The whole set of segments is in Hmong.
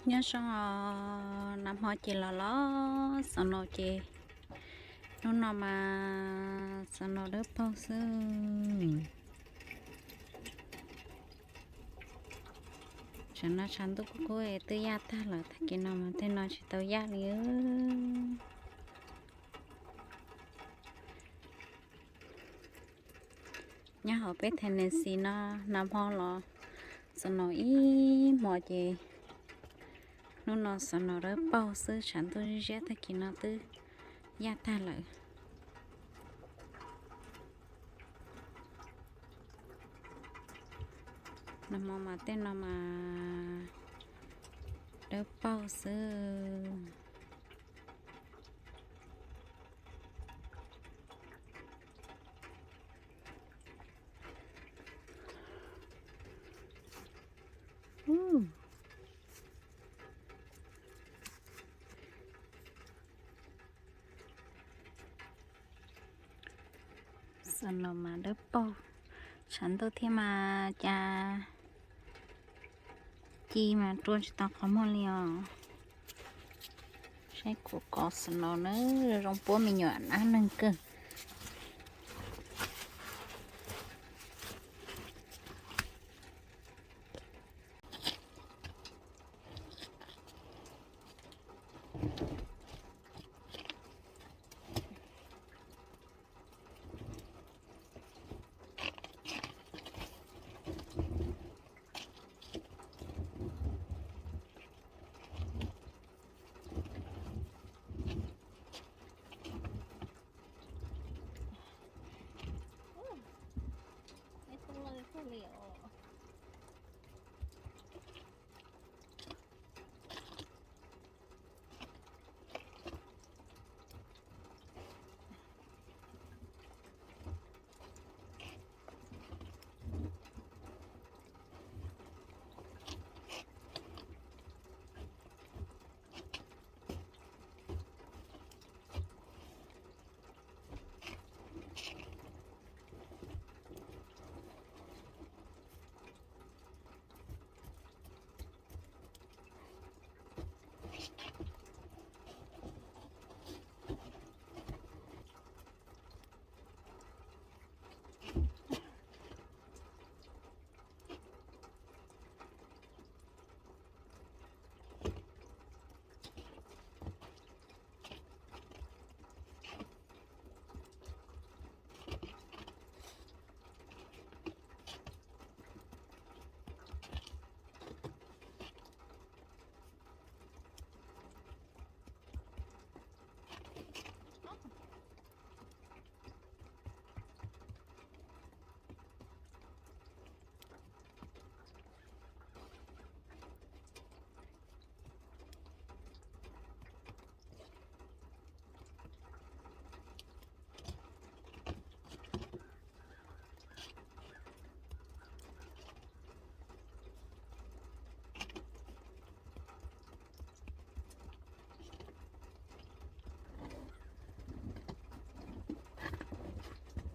Nyob zoo os, nag hmo ces los los snow ces, hnub no mas snow dawb paug xwb. Tsam no tshav ntuj kub kub twb yaj tag lawm, tag kis no mas tej no tsis tau yaj li. Nyob hauv peb Tennessee no, nag hmo los snow ib hmo ces hnub no snow dawb paug xwb, tshav ntuj ziab ziab, tag kis no twb yaj tag lawm. Nag hmo mas tej no mas dawb paug xwb. Snow mas dawb paug, tshav ntuj thiab mas cas ci mas rua tsis tau qhov muag li os. Saib kuv kov snow na, zoo puab me nyuam dab neeg kawg.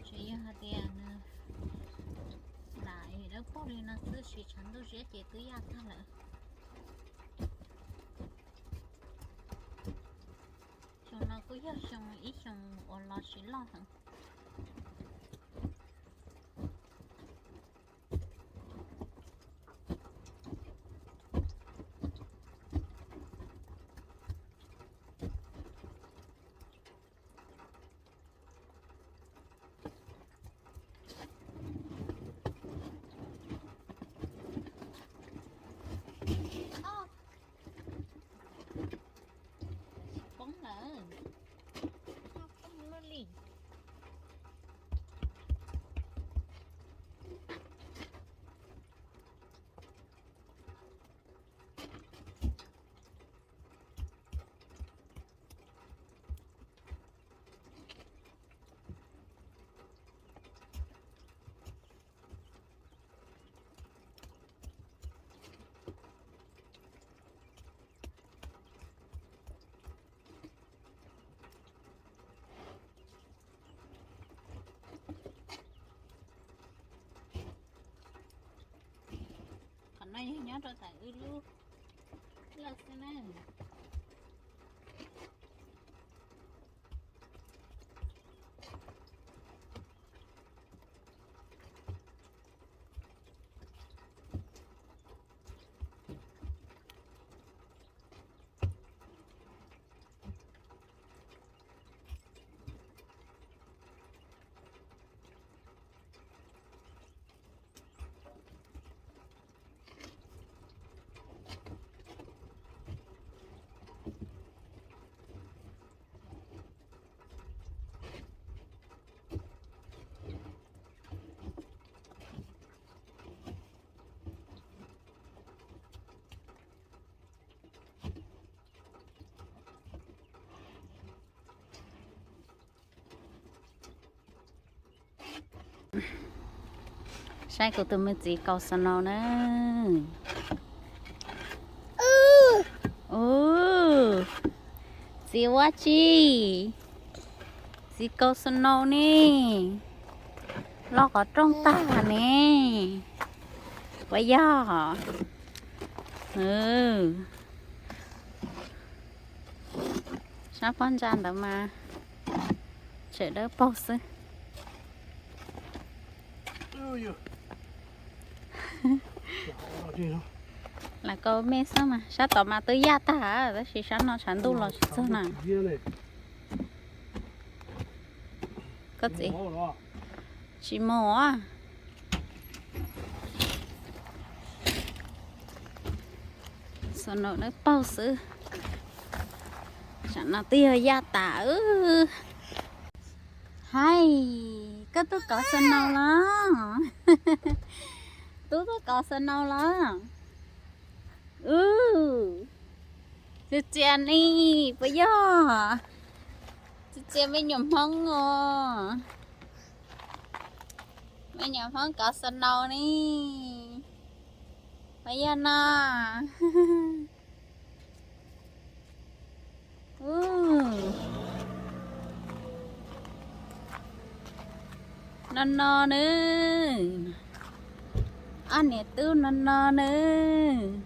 Tsis yog hais tias nws lam dawb paug li no xwb, sis tshav ntuj ziab ces twb yaj tag lawm. Xyoo no kuj yog xyoo ib xyoo uas los tsis loj heev. Poob lawm. Poob lawm li. Qhov no yog nyob rau ntawm wb lub lawm xwb na. Saib kuv tus me txiv kaus snow na. Ub, txiv ua tsi? Txiv kaus snow ne, los qhov rooj tag ne. Puas yog? Sab pob ntsa ntawd mas tseem dawb paug xwb. Lam kaus me xwb mas, sab tod mas twb yaj tag, tab sis sab no tshav ntuj los tsis txog na. Koj txiv, tsis mus. Snow dawb paug xwb. Tsam no twb yog yaj tas. Hais, koj tuaj kov snow los? Tub tuaj kov snow los? Ub, txias txias ne, puas yog? Txias txias me nyuam Hmoob os. Me nyuam Hmoob kov snow ne, puas yog no? No no nawb, ob niam tub no no nawb,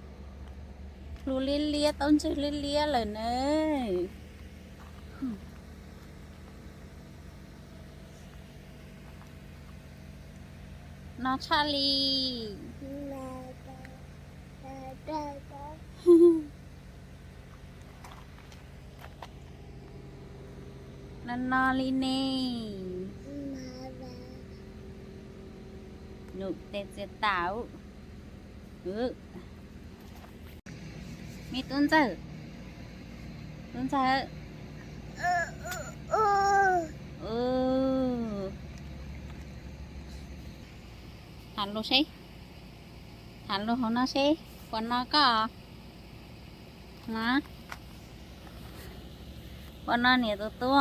hlub liab liab, taub ntswg liab liab lawm nawb. No tshaj li. No no li ne. Num tes txias tas. Me tub ntxawg, tub ntxawg, tham lus seb, tham lus hauv no seb puas no koj. Puas no niam tus tub?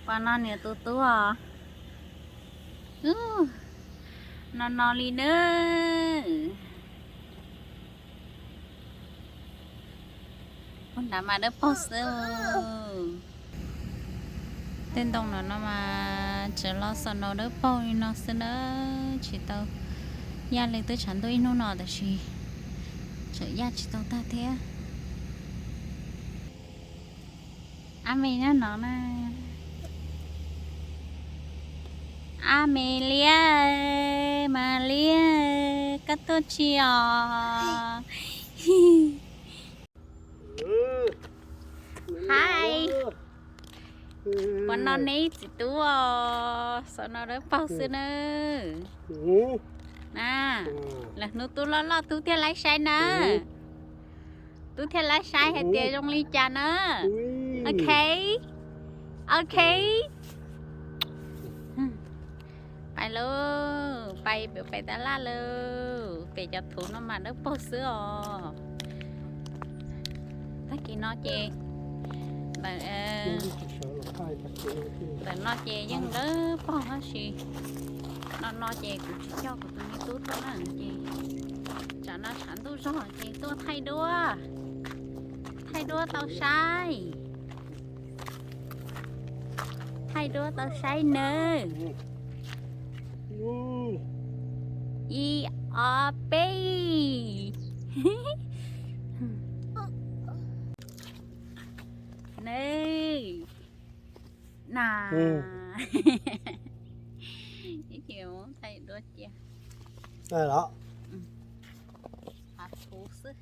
Puas no niam tus tub? No no li nawb. Ub, nrad mas dawb paug xwb. Tej ntoo no no mas tseem los snow dawb paug li no xwb na, tsis tau yaj li, twb tshav ntuj ib hnub no tab sis tseem yaj tsis tau tag thiab. Ab me nyob no na. Ab me liab, mas liab, koj tuaj tsis os? Hais, puas no ne txiv tub os? Snow dawb paug xwb nawb. Na, lwm hnub tub loj loj tub thiaj laib saib na. Tub thiaj laib saib hais tias zoo li cas na. Ok, ok. Pais lauj, pais pem, pais tab laj lauj. Pem cov thuv no mas dawb paug xwb os. Tag kis no ces, ntawm no ces yeej dawb paug tab sis no no ces kuv tsis coj kuv tus me tub tuaj na ces tsam no tshav ntuj zog ces tuaj thaij duab, thaij duab tau saib, thaij duab tau saib nawb. Ib, ob, peb. Nws, na. Ib chim mus thaij dua cia. Av khuv xwb.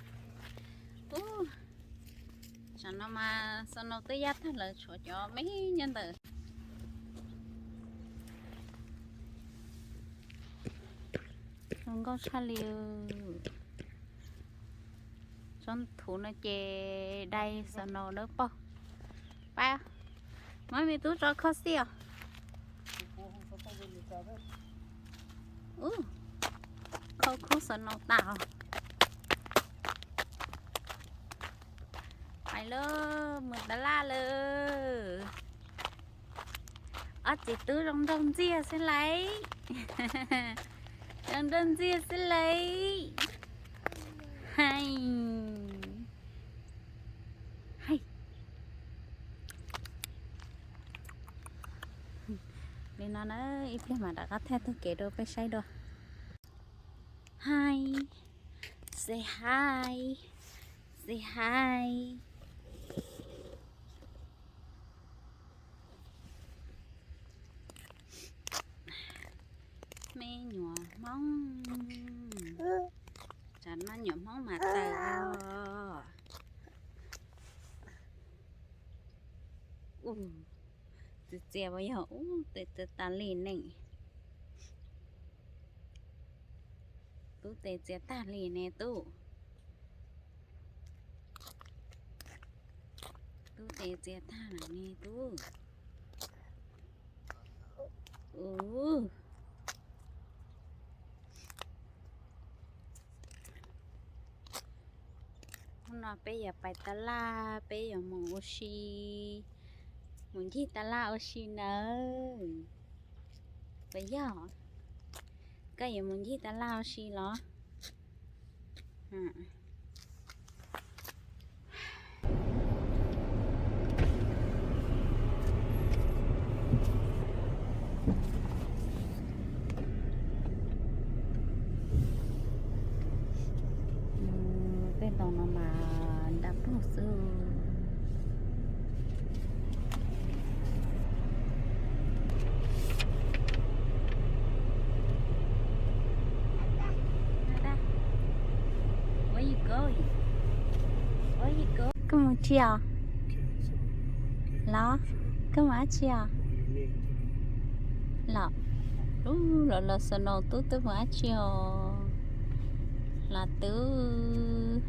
Tsam no mas snow twb yaj tag lawm, tshuav cov me nyob ntawm. Zoo nkauj tshaj li. Tsob thuv no ces dai snow dawb paug. Pab, muab me tub tso kho xij os. Ub, kho khub snow tas os. Pais lawm, mus tas laj lawm. Ob txiv tub zoo nraug ntxiag xwb lauj. Zoo nraug ntxiag xwb lauj. Hais, hais. Li no na, ib pliag mam rov qab thaij taug kev rau peb saib dua. Hi, say hi, say hi. Me nyuam Hmoob, tsam no nyuam Hmoob mas tawm os. Ub, txias txias puas yog? Ub, tes txias tas li ne. Tub tes txias tag li ne tub. Tub tes txias tag lawm ne tub. Ub. Hnub no peb yuav pais taj laj, peb yuav mus ua si, mus ncig taj laj ua si nawb. Puas yog? Koj yuav mus ncig taj laj ua si los? Tej ntoo no mas nra puag xwb. Where you going? Where you go? Koj mus tsi os? Los, koj mus dab tsi os? Los, ub, los los snow tub twb mus dab tsi os? Los twb.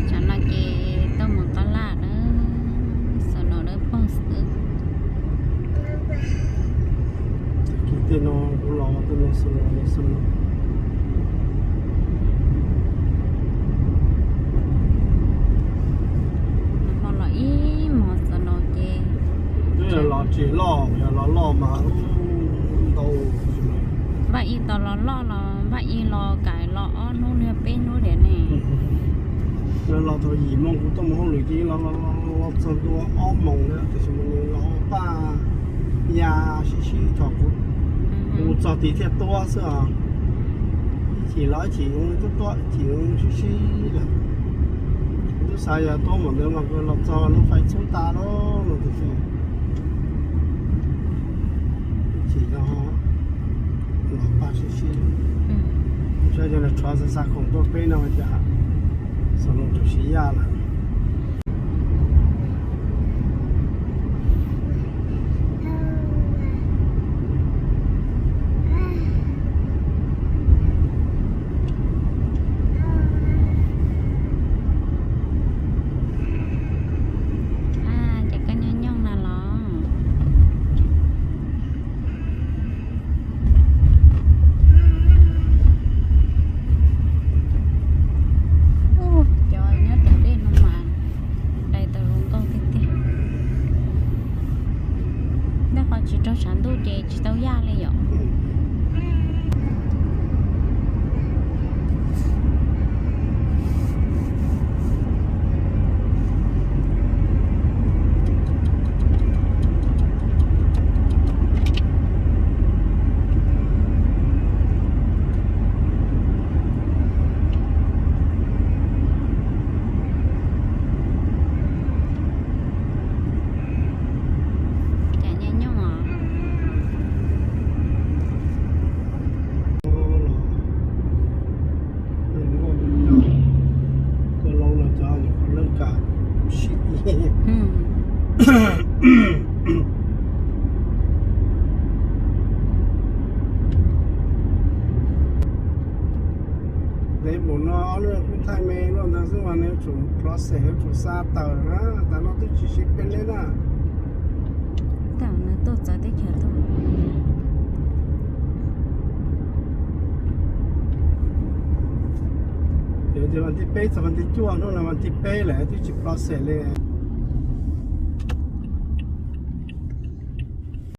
Tsam no ces tuaj mus taj laj na, snow dawb paug xwb. Tej no kuv los tej no snow, snow. Hmo los ib hmos snow ces. Twb yog los tsis loj, yog los loj mas ntau. Npaj ib tau los loj los npaj ib los kaim los ob hnub niag peb hnub diam ne. Los thaum yim moo kuv tuaj mus hauj lwm ces los los los txog ntua ob moos na, tiam sis mas nws los paj ya sib sib thaum kuv mus txog tid thiaj tuaj xwb os. Ib chim los ib chim tuaj tuaj, ib chim sib sib lawm. Kuv twb xav yog tuaj mam ntawd mas kuv los txog lub fais txhub tas lawm no tiam sis ib chim no los paj sib sib. Saib yog nws rhuav xa xa khoom tuaj peb no cas xom los rau siv yaj lawm. Ces koj nyob nyooj na los. Ub, cov nyob tom dej no Ntev npaum no ob lub kub thaij me luaj ntawd xwb mas nws yuav tsum process, yuav tsum xa tawm na, tas no twb tsis sib peb leb na. Tam nws tuaj txawv teb chaws tuaj. Yog tias vas thib peb txog vas thib cuaj, hnub no vas thib peb lawm twb tsis process li.